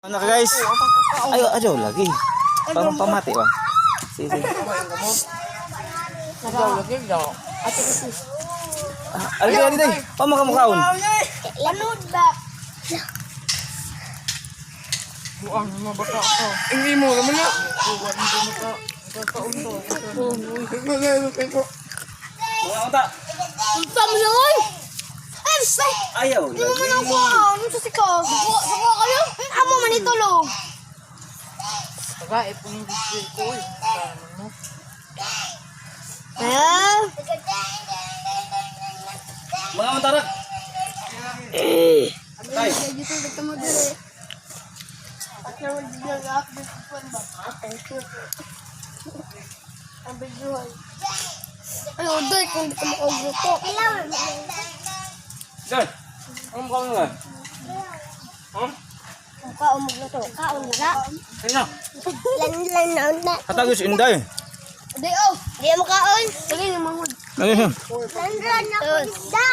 Ano ka, guys? Ayo, ayo lagi. Parang pamati ba? Sige, sige. Ah, ali ali day. Pama ka mukaon. Lanod ba? Buang mga bata ako. Hindi mo naman na. Mga unta. Unsa mo na oy? Ay, say! Ayaw Di mo lagi. man ako. Ano sa sikaw? Suko, suko kayo? Amo man ito lo. Taga, eh, punong gusto ko eh. Tama mo. Eh? Mga unta rak. Tay. Dito dito mo dire. At naman dito na ang video. Ay, oday, kung di ka makagluto. Sir. Ano mukaon nga? Huh? Kung kaon magluto, kaon na. Ayun na. Lan lan na na. Hatagos inday. Oday, oh. Di mo kaon. Sige, manghod. Ano siya? Lan lan na. Da.